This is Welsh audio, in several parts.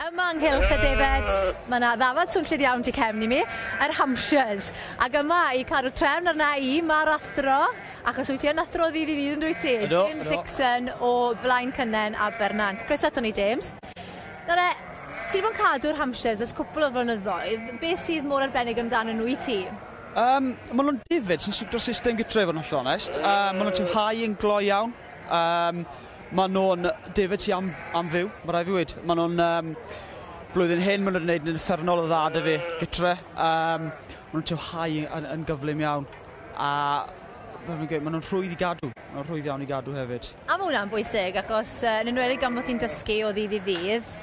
Yma yng nghylch y defaid, mae yna ddafad swnllyd iawn tu cefn i mi, yr Hampshires. Ac yma i cadw trefn arna i, mae'r athro, achos wyt ti yn athro o ddydd i ddydd yn dwyt ti? Ydw. James Dixon o Blaen Cynnen Abernant. Croeso ato ni, James. Nawr e, ti wedi bod yn cadw'r Hampshires ers cwpl o flynyddoedd. Beth sydd mor arbennig amdanyn nhw i ti? Maen nhw'n defaid sy'n siwto'r system gytre, i fod yn hollol onest. Maen nhw'n tywhau yn gloi iawn. Maen nhw'n defaid sy am, am fyw, mae rhaid fi weud. Maen nhw'n... Blwyddyn hyn, maen nhw wedi gwneud yn uffernol o dda 'da fi gytre. Maen nhw'n tywhau yn gyflym iawn. A fel fi'n gweud, maen nhw'n rhwydd i gadw. Maen nhw'n rhwydd iawn i gadw hefyd. A mae hwnna'n bwysig, achos yn enwedig gan bod ti'n dysgu o ddydd i ddydd,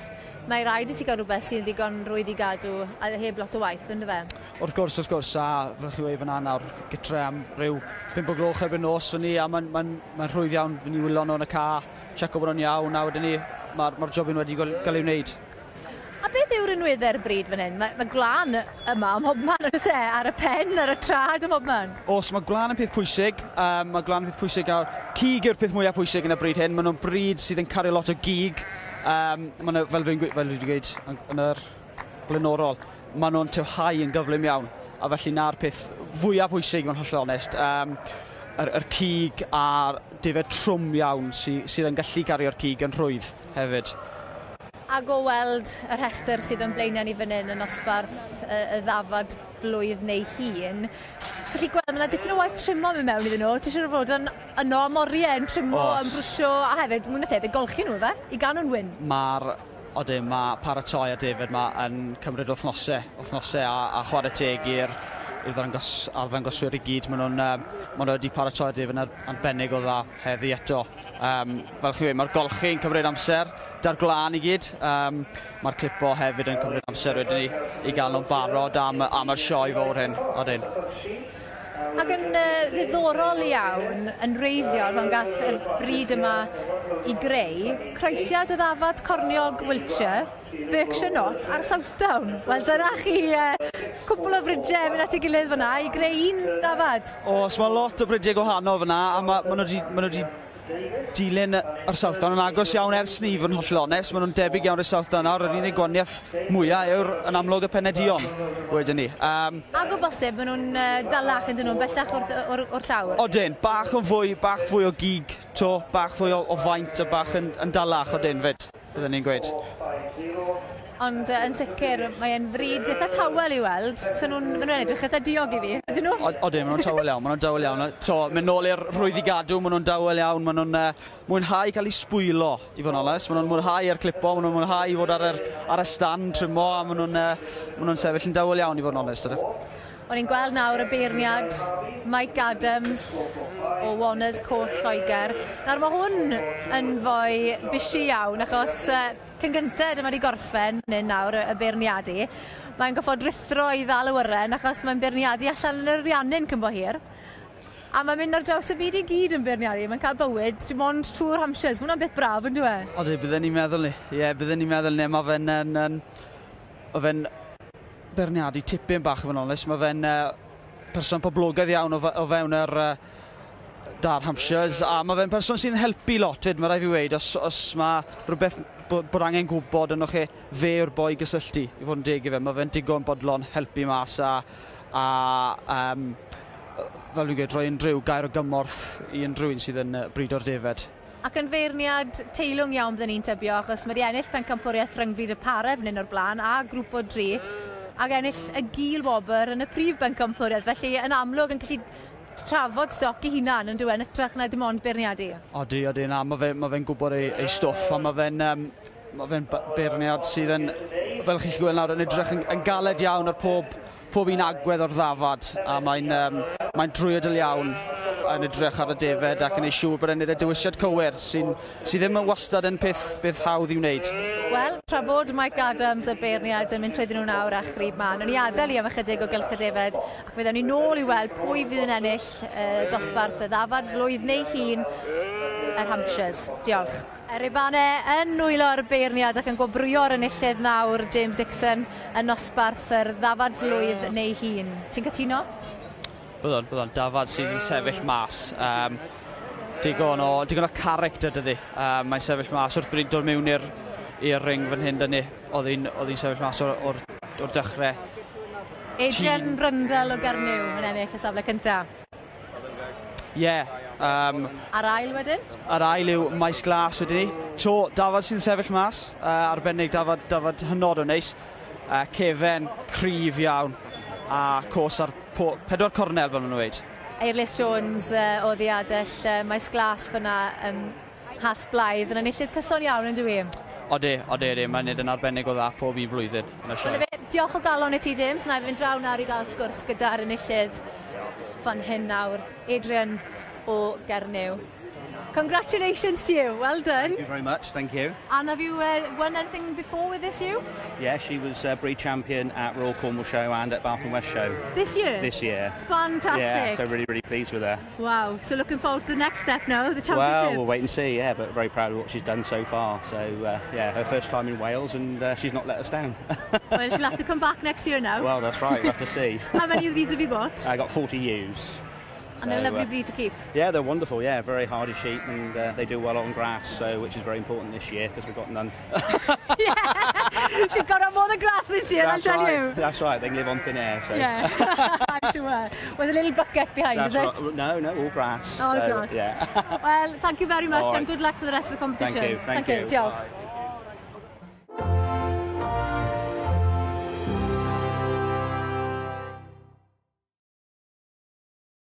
mae rhaid i ti gael rhywbeth sy'n ddigon rhwydd i gadw a heb lot o waith, yndyfe? Wrth gwrs, wrth gwrs, a fel chi weud fan'na nawr, gytre am ryw 5 o gloch erbyn nos fyny, a mae'n ma ma rhwydd iawn fyny wylo nhw yn y ca, checo bod nhw'n iawn, a wedyn ni, mae'r ma jobyn wedi gael ei wneud. A beth yw'r rinweddau'r bryd fan hyn? Mae gwlân yma ym mhobman, oes e? Ar y pen, ar y trad, ym mhobman. Oes, mae gwlân yn peth pwysig. Mae gwlân yn peth pwysig a cig yw'r peth mwyaf pwysig yn y bryd hyn. Maen nhw'n bryd sydd yn cario lot o gig. Maen nhw, fel fi'n fel fi wedi gweud yn yr blaenorol, maen nhw'n tywhau yn gyflym iawn. A felly na'r peth fwyaf pwysig, mae'n hollol onest. Yr cig a'r defaid trwm iawn sydd yn gallu cario'r cig yn rhwydd hefyd. Ac o weld y rhestr sydd o'n blaenau ni fan hyn yn nosbarth y ddafad blwydd neu hun, gallu gweld mae yna dipyn o waith trimmo mynd mewn iddyn nhw. Ti siŵr o fod yn yno am oriau yn trimmo, yn brwsio, a hefyd, mwy na thebyg, golchi nhw, ife? I gael nhw'n wyn. Mae'r, odyn, mae paratoi a defaid ma yn cymryd wythnosau, wythnosau a chwarae teg i'r arddangoswyr i gyd. Maen nhw'n ma nhw wedi paratoi'r defaid yn arbennig o dda heddi eto. Fel chi'n gweud, mae'r golchi yn cymryd amser, da'r gwlân i gyd. Mae'r clipo hefyd yn cymryd amser wedyn ni i gael nhw'n barod am yr sioe fawr hyn. Odyn. Ac yn ddiddorol iawn, yn wreiddiol, pan gath y bryd yma i greu, croesiad o ddafad corniog Wiltshire, Berkshire Knot a'r Southdown. Wel, dyna chi cwpl o fridiau mynd at ei gilydd fyna i greu un ddafad. Oes, mae lot o bridiau gwahanol fyna, a ma nhw wedi dilyn yr Southdown yn agos iawn ers ni, fod yn hollol onest. Maen nhw'n debyg iawn i'r Southdown nawr. Yr unig gwahaniaeth mwyaf yw'r yn amlwg y penedion, wedyn ni. Ac o bosib, maen nhw'n dalach yn dyn nhw'n bellach o'r llawr. Odyn, bach yn fwy, bach fwy o gig to, bach fwy o faint a bach yn dalach odyn fyd, byddwn ni'n gweud. Ond yn sicr, mae'n fryd eitha tawel i weld. So maen nhw'n edrych eitha diog i fi, ydyn nhw? Odyn, maen nhw'n tawel iawn, maen nhw'n dawel iawn. So, mynd nôl i'r rhwydd i gadw, maen nhw'n dawel iawn, maen nhw'n mwynhau cael eu sbwylo, i fod yn onest. Maen nhw'n mwynhau ar clipo, maen nhw'n mwynhau i fod ar y stand trimmo, a maen nhw'n sefyll yn dawel iawn, i fod yn onest. O'n i'n gweld nawr y beirniad Mike Adams o Warner's Court Lloegr. Nawr mae hwn yn fwy busy iawn, achos cyn gynted yma wedi gorffen hyn nawr y beirniadu, mae'n goffod rhuthro i ddal y wyren achos mae'n beirniadu allan yn yr Ariannin cyn bo hir. A mae'n mynd ar draws y byd i gyd yn beirniadu, mae'n cael bywyd dim ond trwy'r Hampshires. Mae hwnna'n beth braf, yn dyw e? Odi, bydden ni'n meddwl ni. Ie, bydden ni'n meddwl ni. Mae fe'n ma fe'n beirniadu tipyn bach, i fod yn onest. Mae fe'n person poblogaidd iawn o fewn yr da'r Hampshires, a mae fe'n person sy'n helpu lot fyd, mae rhaid fi weud, os mae rhywbeth bod angen gwybod yno chi, fe yw'r boi gysylltu, i fod yn deg i fe. Mae fe'n digon bodlon helpu mas a fel fi'n gweud, rhoi unrhyw gair o gymorth i unrhyw un sydd yn brido'r defaid. Ac yn feirniad teilwng iawn byddwn ni'n tybio, achos mae wedi ennill pencampwriaeth rhyngfrid y pare fan hyn o'r blaen a grŵp o dri, ac ennill y gil wobr yn y prif bencampwriaeth. Felly yn amlwg yn gallu trafod stoc ei hunan yn dyw e, yn hytrach na dim ond beirniadu. Odi, odi, na, mae fe'n ma fe gwybod ei stwff, a mae fe'n ma fe beirniad sydd yn, fel chi'n gweld nawr, yn edrych yn galed iawn ar pob un agwedd o'r ddafad, a mae'n mae drwyadl iawn yn edrych ar y defed ac yn ei siŵr bod e'n gwneud y dewisiad cywir sydd ddim yn wastad yn peth hawdd i wneud. Wel, tra bod Mike Adams y beirniad yn mynd trwyddyn nhw nawr a chrib man, o'n i adael i am ychydig o gylch y defed ac fe ddawn ni nôl i weld pwy fydd yn ennill dosbarth y ddafad flwydd neu hun yr Hampshires. Diolch. Y ribane yn nwylo'r beirniad ac yn gwobrwyo'r enillydd nawr, James Dixon, yn nosbarth yr ddafad flwydd neu hun. Ti'n cytuno? Byddwn. Dafad sydd yn sefyll mas. Digon o character dydi. Mae'n sefyll mas wrth bod ni'n dod mewn i'r i'r ring fan hyn dyn ni. Oedd hi'n sefyll mas o'r dechrau. Adrian Rundell o Gernyw yn ennill y safle cyntaf. Ie. Yeah, a'r ail wedyn? A'r ail yw Maes Glas wedyn ni. To, dafad sy'n sefyll mas, arbennig dafad hynod o neis. Cefen cryf iawn a cos ar 4 cornel fel maen nhw'n dweud. Eirlys Jones o ddiadell Maes Glas fyna yng Nghasblaidd yn enillydd cyson iawn yn dyw? Odi, mae'n neud yn arbennig o dda pob un flwyddyn yn y sioe. Diolch o galon i ti, James. Na i fynd draw nawr i gael sgwrs gyda'r enillydd fan hyn nawr, Adrian o Gernyw. Congratulations to you. Well done. Thank you very much. Thank you. And have you won anything before with this ewe? Yeah, she was breed champion at Royal Cornwall Show and at Bath and West Show. This year? This year. Fantastic. Yeah, so really, really pleased with her. Wow. So looking forward to the next step now, the championships. Well, we'll wait and see, yeah, but very proud of what she's done so far. So, yeah, her first time in Wales and she's not let us down. Well, she'll have to come back next year now. Well, that's right. We'll have to see. How many of these have you got? I got 40 ewes. And they're lovely breed to keep. Yeah, they're wonderful, yeah, very hardy sheep and they do well on grass, so which is very important this year because we've got none. Yeah, she's got on more than grass this year, I'll tell you. That's right, they can live on thin air. So. Yeah, I'm sure. With a little bucket behind, that's is it? Right. No, all grass. All grass. Yeah. Well, thank you very much, right. And good luck for the rest of the competition. Thank you. Thank you. Diolch.